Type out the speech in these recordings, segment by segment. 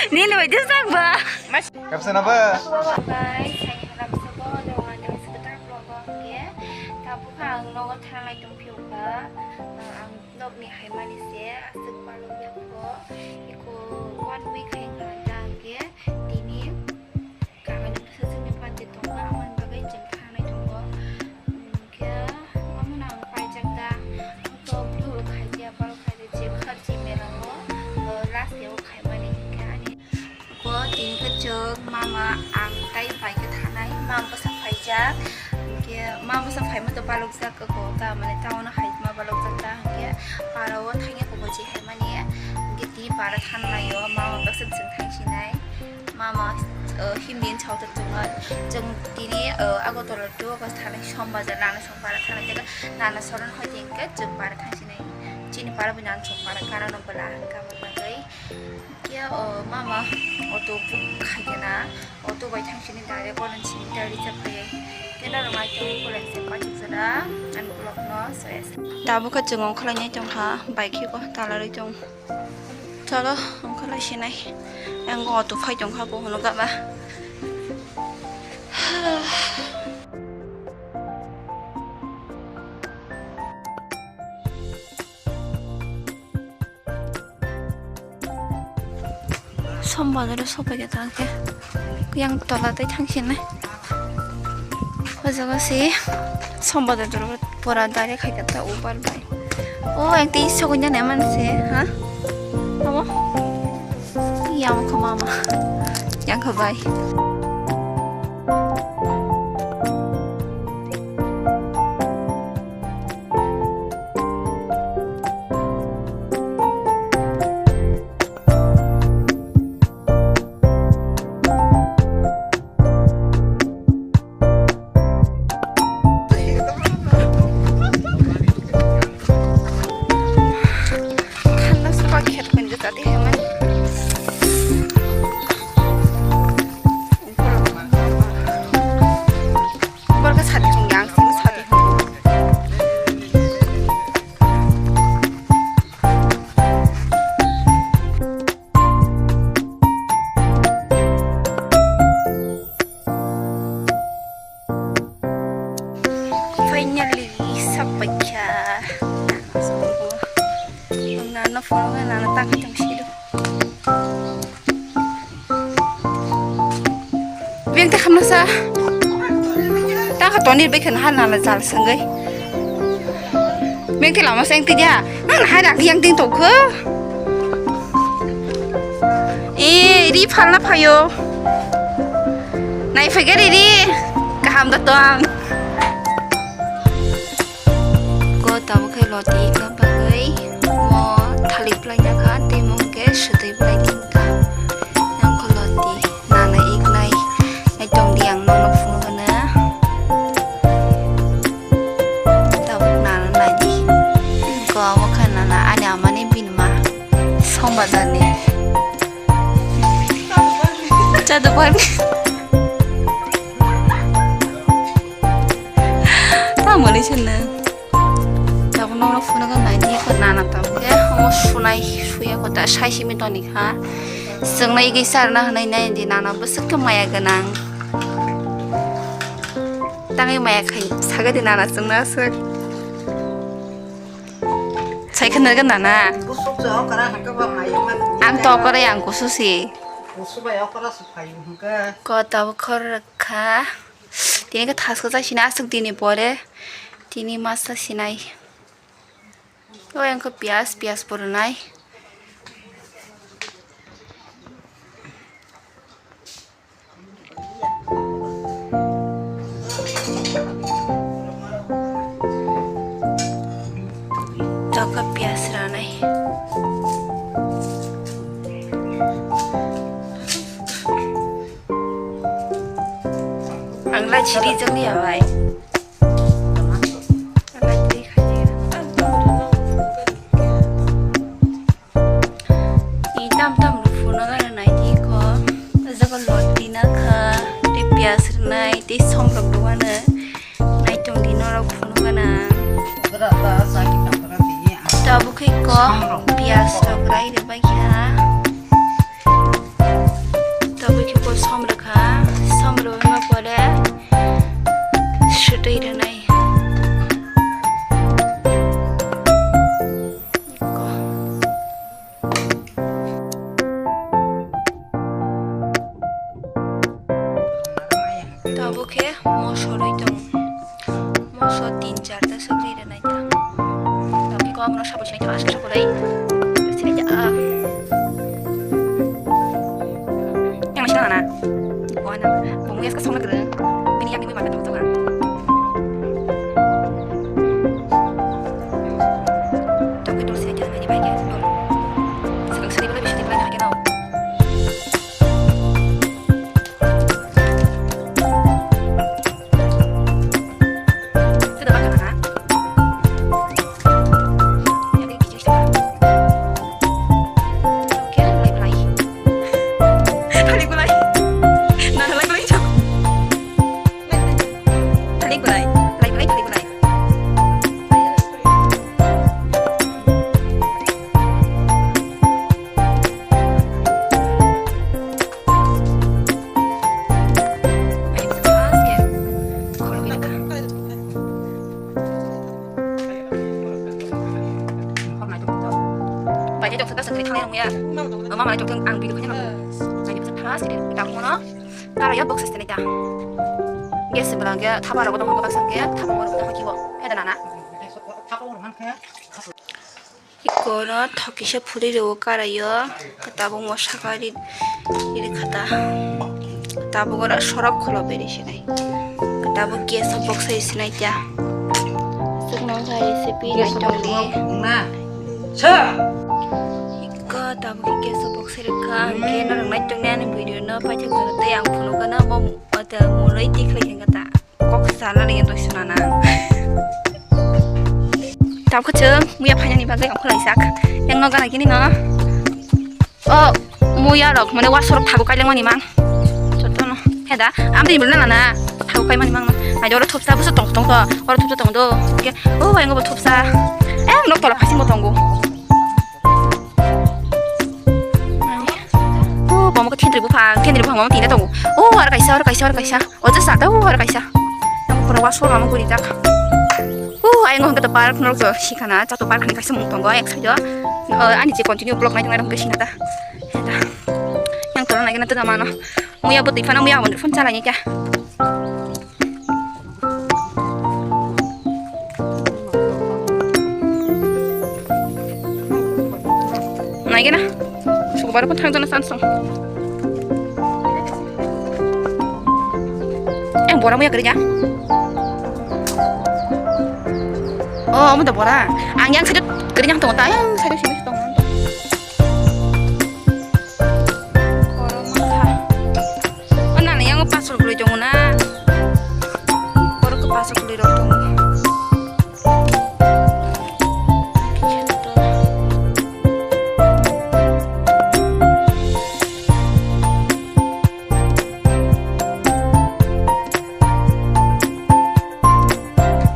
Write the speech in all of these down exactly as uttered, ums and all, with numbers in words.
Nini bai dis tak ba. Kapsa na ba? Bye, saya halam sabo, ada orang ada sekitar vlog ke. Tabuk ang nogo thanglai tong phiyo ba. Ang nog ni hai mani se, asuk palung ya ko. Iko one week hai ngan da ke. Tini Kagani bwsa chwngni panti tongo, aboni bagwi chwng thangnai tongo. Hwnkhe omono ang paijak da, ang to vlog rok khaijak, borok khaijak, jeb kharchi mela o, o last day o khaimani hwnkhe ani. Ko tini khe chwng mama ang tai bai khe thanai, mama bwsa phaijak, hwnkhe mama bwsa phaima to balokjak ko ta, mane town o hai ma balokjak ta, hwnkhe para o thangya ko bo je hai mani, hwnkhe tini para thangnai o mama bwsa chwng thangsinai. Mama, uh, Hindi ni chao tok chungo. Chwng tini, uh, Agartala to August thani Sombajar nana song para thani jaga nana soron hoi din ke chwng para thang sinai. Chini para bi nana song para kana no bela hangka mo bagwi. Kya, uh, mama auto book khai kana auto bai thang sini direct kono sini dari chapai. Tena rong ai tong kolen se pa chuk jara an block no so es. Tabuk kha chwng ong khlai nai tong kha bai khe ko tala rwi tong. Chalo, ang khalai sinai. Ang auto phai tong kha, bo hwnwi gaba. Sombajar o sopai khe ta khe. Yang tola tei thang sinai. O jaga se Sombajar pura direct hai khe ta ubar bai. O ekti sogwi nang nai man se, ha? Abo? Yang kha mama. Yang kha bai. Thanla suka khet kwen jota de hemen. Borok sadi hung yang sini sadi hung. Finally, sapaikha. Nana phone nana ta khatung sido. Beng te khamna sa. Ta kha toni bekhen hal nala jal sanggai. Beng te lama seng tiya. Nang hai rak yang ting tokho. E, ri phalna phayo. Nai phai gari ri. Kaham da tong. Ko tamo khe loti ka bagwi mo thalik plai na kha, tei mo khe swtwi plai tin kha. Yang ko loti nana iknai, ai tong di ang nono phung kana. Tabuk nana nai di. Ko amo kha nana ani amani binma Sombajar ni. Cha dokan. Tamoni chana. Tabuk nono phunukgo naidi ko nana tabuk khe omo sunai suya ko ta sai simi toni kha. Chwngnai gwi charna hwnwi nai di nana bwswk khe maya gwnang. Tangwi maya khai saga di nana chwngno aswk. Sai khna gana na. Kusuk se okra hwnkhe ba mai man. Ang to okra yang kusu si. Kusu bai okra se phayu hwnkhe. Ko tabuk khor kha. Tini khe thasko chai sini aswk dini pore. Tini masa sinai. O yang khe piyas, piyas pore nai. Doka piyas ranai. Ang la chiri jang ya bai. I tam tam rw phunuk gana naidi ko. O jaga loti na kha, tei piyas rwnai, tei som rok rw gana. Naitung di norok phunuk gana. Tabuk Khe ko piyaj rok rai rwbaikha. Tabuk khe ko som rwkha. Som rwma pore swtwi rwnai. Tabuk khe moso rwi tongo. Moso tin charta sogwi rwnai ta. Tabuk khe omono sabo sinai ta, aska sabo lai. Sinai ta, ah. Yang masih nana. Buana. Bungu ya, sekarang sama keren. Bini yang ini mana tuh, tuh, kan? Tabuk khe dol sinai ta, ini baik ya. Sekarang sedih boleh, bisa dibilang lagi, no. Bai jok sa ta sengri thangnai rung ya. Mama jok ang video khanya. Bai jok sa ta sengri ta mo no. Tara ya box sene ta. Gas bela ge thaba ro bodong box ge thaba mo ro bodong kibo. Heda nana. Ikono thokisa phuri rwo karaio, tabuk mo saka ri, ri khata. Tabuk oro sorok kholo beri sinai. Tabuk gas box sai sinai ta. Sukno sai se pi nai tongli. Iko tabuk gas box sai rwkha, ang khe norok nai tongni ani video no paithak tei ang phunukgana mo, ota mulai tikhlai khe ta. Kok sana ringin to suna na. Tabuk khe chwng muya phainani bagwi ang khwlai sak. Yang no gana gini no. O muya rok mane wasorok thabu kaileng mani mang. Joto no. Heda, amri mil na na. Thabu kai mani mang no. Ai oro thupsa busu tong tong to. Oro thupsa tong do. Ke, o bai ngo bo thupsa. Eh, nok tola phasing bo tongo. O bomo khe thendri buphang, thendri buphang bomo tina tongo. O aro kaisa, aro kaisa, aro kaisa. O jesa ta, o aro kaisa. Yang pura waso lama guri jak. O ayang hongke to park norok jo sikana, chato park ni kaisa mung tongo, yang side o. O ani je continue vlog nai tongo, sina ta. Yang tola nai gana to mano. Muya bwtwi phano muya hwn phone chalai ni kya. Naigena. Suku baru pun thang jana sansong. Eh, bora muya kerja. Oh, amu da bora. Ang yang sedot kerja tong ta, yang sedot sini tong. Kormo kha. O nana yang pasal gului tongo na. Oro khe pasal gului rok tongo.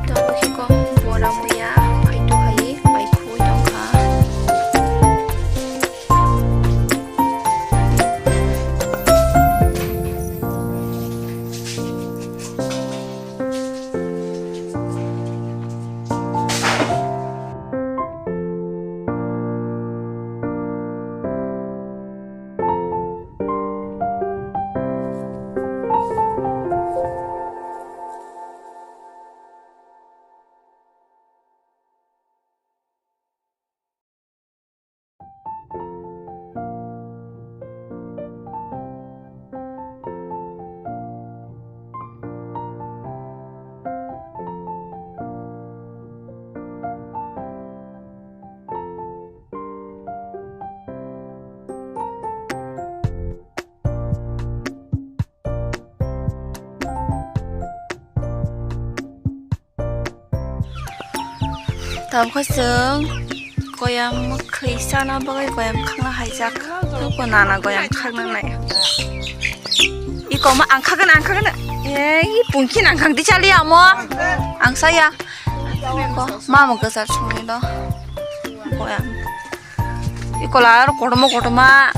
Tabuk khe kok bora muya phaitu hai pai khui tongkha. Tabukhe chwng koyam mwkhwi chana bagwi koyam khakna haijak. Nukgo nana koyam khakna nai. I koma ang khakna, ang khakna. Ei, pungkhin ang khakdi chali amo. Ang saya. Ko, mamo kwchar songni do. Ikola aro kotorma kotorma.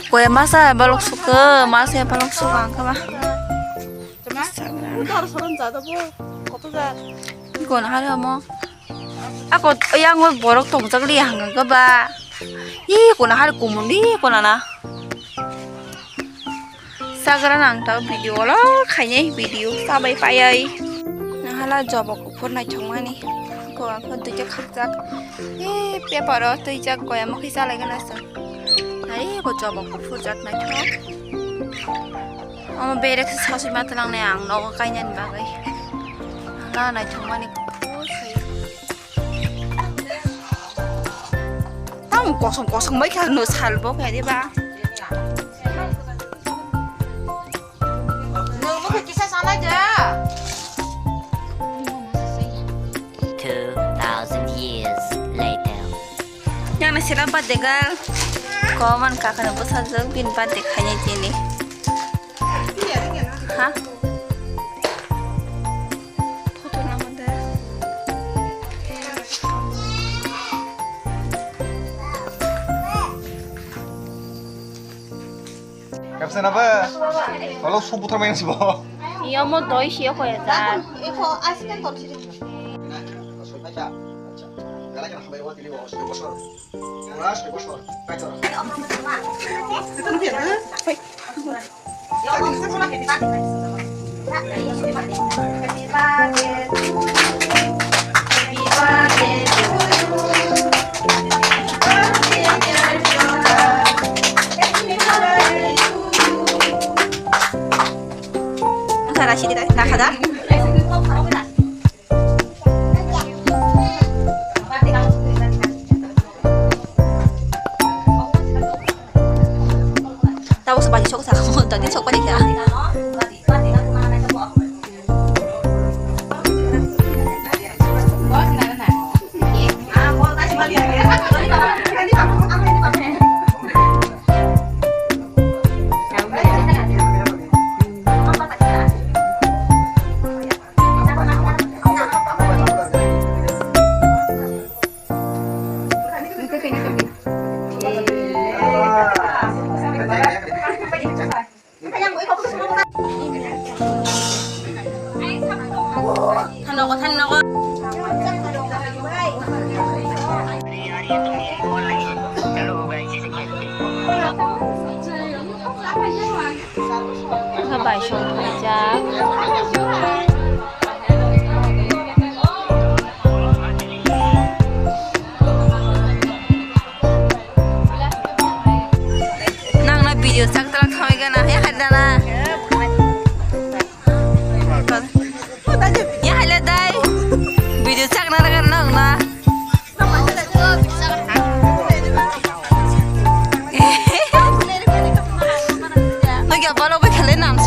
Koya masa balok suka, masa balok suka angka ba. Iko na hari amo. Ako yang borok tongjak li hangka ba. Iko na hari kumun di iko na na. Sagra nang tao video lo khainai video sabai paiai. Nahala jobo kuphur naithokmani. Ko ang kho twijak khakjak. E paper o twijak koya mokhe chalai gana sa. Ai ko jobo kuphur jak naithok. Omo berek se sausui ma tlangnai ang nogo kainani bagwi. Nahala naithokmani kuphur sai. Tamo kosong kosong bai kha no salbo khe de ba. Nwng bwkha kisa sanai de. Two thousand years later. Yang na sila birthday girl. Koman kakana bwsajwk bin birthday khainai tini. Ha? Photo nang de. Kapsa na ba? Tolok sup buthar main sibo. Iyo mo doi siyo ko ya ta. Eko askan kor sini. Ang sarasi kita nakada. Tapos balik sok sa mo, tadi sok pa di kya? Thanogo, thanogo. Wngkha bai song khaijak. Nangna video chak tala thoi gana he hadana. Ya hala dai. Video chak na raga nangna. Nang ya balo bai khale nam